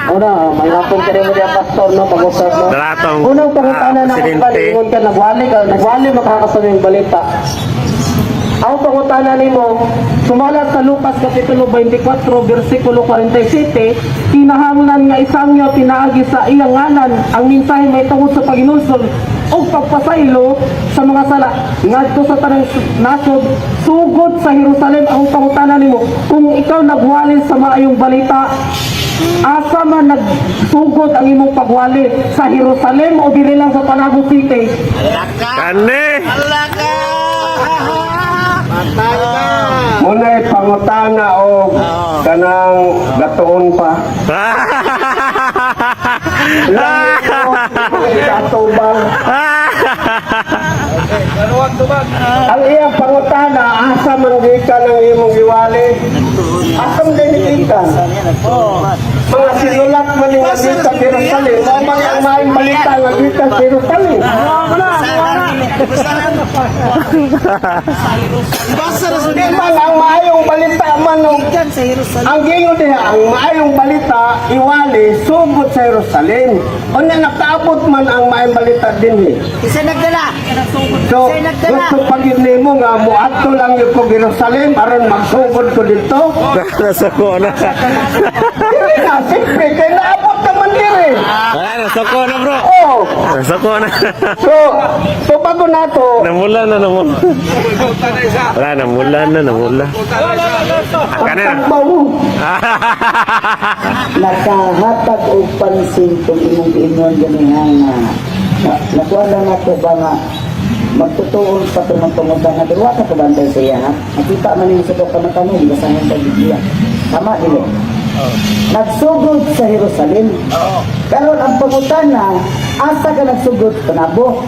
Una, may hapon ka rin mo diya, pastor, no, pag-usap, no? Daratong, Unang pangutana na ako presidente. Ingon ka, nagwali ka, nagwali makakasaming balita. Ang pangutana nimo, sumala sa Lucas Kapitulo 24, versikulo 47, kinahanglan nga isangyaw pinaagi sa iyang ngalan ang mensahe may tungod sa paghinulsol o pagpasaylo sa mga sala ngadto sa tanang nasod sugod sa Jerusalem. Ang pangutana nimo, kung ikaw nagwali sa maayong balita, asa man nagsugod ang imong pagwali, sa Jerusalem o diri lang sa Panabo City? Kani. Muna'y pangutana o kanang gatuon pa. Ikatubang. Ang iyang pangutana, asa man gikan ang imong giwali? Asa man din gikan? Mga sinulat man nga gikan Jerusalem, mao man ang maayong balita nga gikan Jerusalem. Di man ang maayong balita man og ang gingon diha, ang maayong balita iwali sugod sa Jerusalem. Unya nakaabot man ang maayong balita dinhi. Isa nagdala. So, gusto pa gyud nimo nga moadto lang gyud ko Jerusalem aron magsugod ko dito? Nasuko na. Dili na, siyempre kay naabot naman diri. Wala, nasuko na, bro. Oh, Nasuko na. so bago nato, Namula na, namula. Wala, namula na, namula. Ah, kani na. pagtagbaw mo. Nakahatag og pansin kung imong giingon ganiha nga nakuha lang nato ba nga magtutuon pa itong pangutana pero wa ka kabantay sa iya, ha. Nakita man ninyo sa ito kamata mo, basahin sa Biblia. Tama dili? Nagsugod sa Jerusalem. Karon ang pangutana, asa ka nagsugod? Panabo.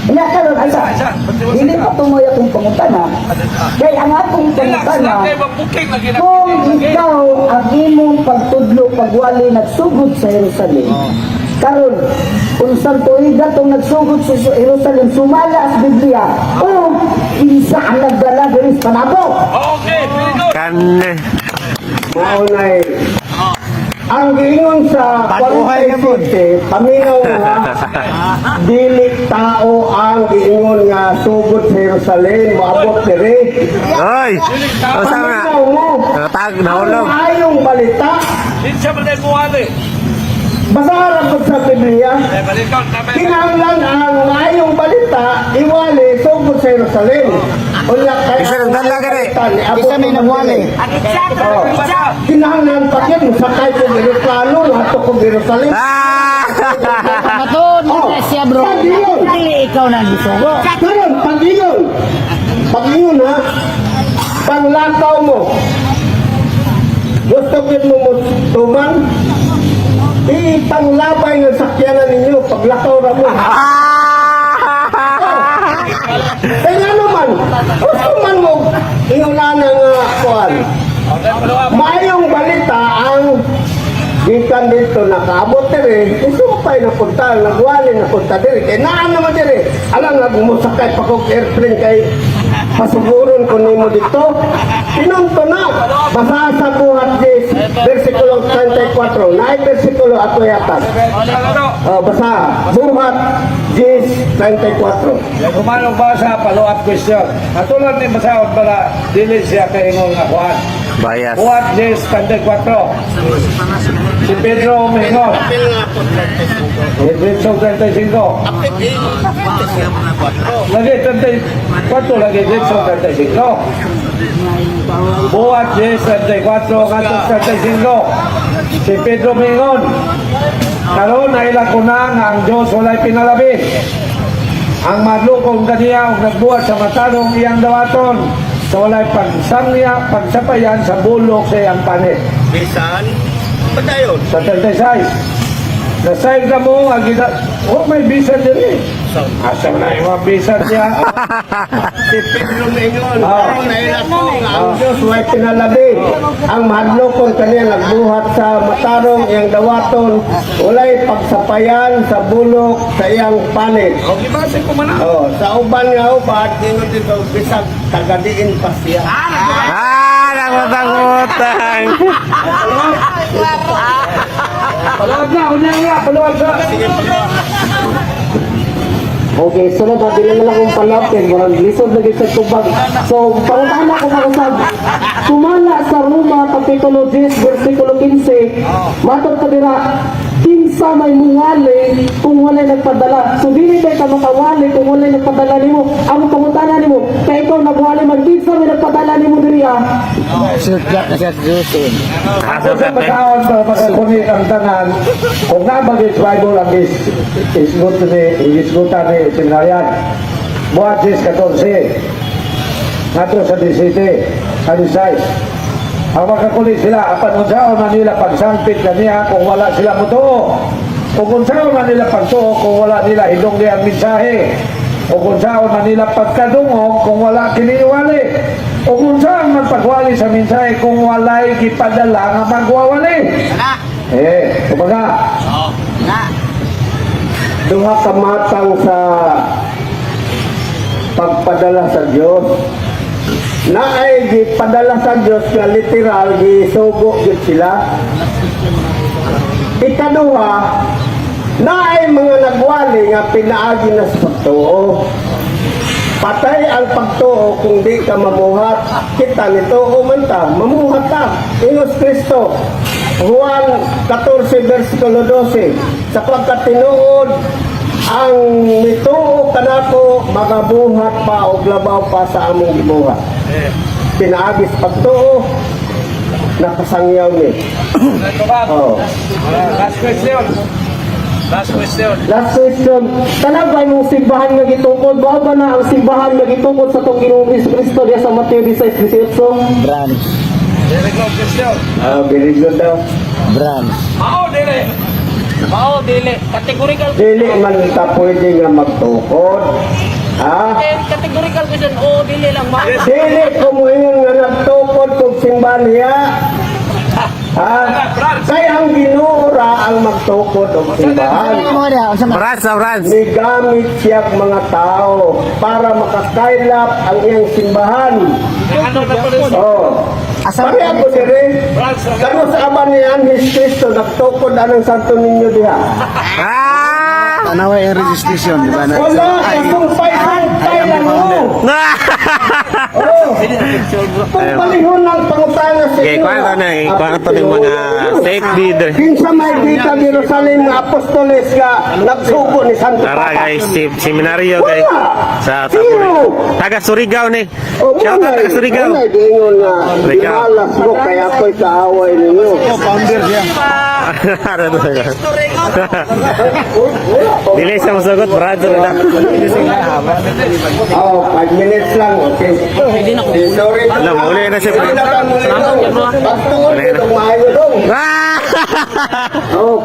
Ina karon asa? Dili pa tungoy akong pangutana. Kay ang akong pangutana, kung ikaw ang imong pagtudlo pagwali nagsugod sa Jerusalem. Karon, unsang tuiga tong nagsugod sa Jerusalem sumala sa Biblia o kinsa ang nagdala diri sa Panabo? Kani. Mao nay ang giingon sa 47, paminaw nga dili tao ang giingon nga sugod sa Jerusalem moabot diri. Oy! Unsa nga? Paminaw mo. Natag, nahulog. Ang maayong balita, basahan ko sa Biblia. Kinahanglan ang maayong balita iwali sugod sa Jerusalem. Unya kay Isa nagdala gani. Isa may nagwali. Oh. Kinahanglan pa gyud sakay ko eroplano ngadto ko Jerusalem. Ah! Matod Oh, siya, bro. Pag-ingon. Dili ikaw nang gisugo. Karon pag-ingon. Pag-ingon ha. Panglakaw mo. Gusto gyud mo mo tuman. Ipanglabay ng sakyanan ninyo paglakaw ra mo. Kaya nga naman, gusto man mo ingon na nga kuan. Maayong balita ang gikan dito nakaabot diri, isumpay na punta, nagwali na punta diri. Kay naan naman diri. Alam nga musakay pa kog airplane kay pasuguron ko nimo dito. Pinunto na. Basa sa Buhat 10, versikulo 34. Naay versikulo ato yata. Oh, basa. Buhat 10, 34. Kumanong basa, follow-up question. Katulad ni Masaot para dili siya kaingon nga kuan. Bias. Buhat 10, 34. Si Pedro umingon. Pedro 35. Lagi 34, lagi 10, 35. Buhat 10, 34, ngadto 35. Si Pedro mingon. Karon naila ko na nga ang Diyos walay pinalabi. Ang madlukong kaniya og nagbuhat sa matarong iyang dawaton sa walay pagsangya, pagsapayan sa bulok sa iyang panit. Bisan, padayon. Sa 36. Nasayod ka mo, ang gina... Oh, may bisan din eh. Asa na yung mga bisan niya? Si Pedro mingon. Ah. Naila ko nga ang Diyos way pinalabi. Ang mahadlokon kaniya nagbuhat sa matarong iyang dawaton, walay pagsapayan sa bulok sa iyang panit. Okay ba? Sige ko man na. Oh, sa uban nga uban, ingon dito bisag tagadiin pa siya. Ah, nangutang-utang. Paluwag na, unya nga, paluwag na. Okay, sunod na, dili na lang kong palapin. Murag lisod na gyud sa tubag. So, pangutana ko mausab. Sumala sa Roma, Kapitulo 10, versikulo 15. Matod pa dira, kinsa may muwali kung walay nagpadala? So, dili kay ka makawali kung walay nagpadala nimo. Ang pangutana nimo, kay ikaw nagwali man, kinsa may nagpadala nimo diri ah? Sudlat na siya sa Diyos eh. Ako sa pagkaon para makakunit ang tanan, kung nabagay sa Bible ang isgot ni, isgutan ni Seminarian, buhat 14, ngadto sa 17, sa 16. Ang makakulit sila, apan unsaon man nila pagsangpit kaniya kung wala sila motuo? Kung unsaon man nila pagtuo kung wala nila hidunggi ang mensahe? O kung unsaon man nila pagkadungog kung wala kiniwali? O kung unsaon man pagwali sa mensahe kung walay gipadala nga magwawali? Eh, kumbaga, Duha ka matang sa pagpadala sa Dios. Naay gipadala sa Dios nga literal gisugo gyud sila. Ikaduha, naay mga nagwali nga pinaagi na sa pagtuo. Patay ang pagtuo kung di ka mamuhat. Kita nito man ta, mamuhat ta. Ingos Kristo. Juan 14 versikulo 12. Sa pagkatinuod, ang mituo kanako magabuhat pa og labaw pa sa among gibuhat. Pinaagi sa pagtuo, nakasangyaw ni. Oh. Last question. Last question. Last question. Tanaw ba imong simbahan nga gitukod? Mao ba na ang simbahan nga gitukod sa atong Ginoong Kristo diya sa Mateo 16:18? Branch. Very good question. Ah, very good daw. Branch. Mao, dili. Mao dili categorical. Dili man ta pwede nga magtukod. Ha? Categorical question o dili lang mao. Dili ko moingon nga nagtukod kog simbahan niya. Ha? Kay ang Ginoo ra ang magtukod og simbahan. Brans na Brans. Migamit siya og mga tao para makakaylap ang iyang simbahan. Oh. Pareha ko dire. Kano sa ama ni Anhis Kristo nagtukod anang Santo Niño diha? Ah! Tanaway ang registration, di ba? Wala, kasumpay-sumpay lang mo. Oh. Kung palihon ng pangutana sa Okay, inyo. kuha na, kuha na to ng mga fake leader. Kinsa may dita Jerusalem nga apostoles nga nagsugo ni Santo Tara Papa? guys, si, seminaryo guys. Sa Sino? Taga Surigao ni. O Shout out taga Surigao. Munay giingon nga Surigao. gimalas mo kaya ako'y kaaway ninyo. Founder siya. Dili sa masagot, brother na. Oh, 5 minutes lang, okay. Sorry. Alam, uli na siya. Pagtuon ko, maayo dong. Ah! Oh,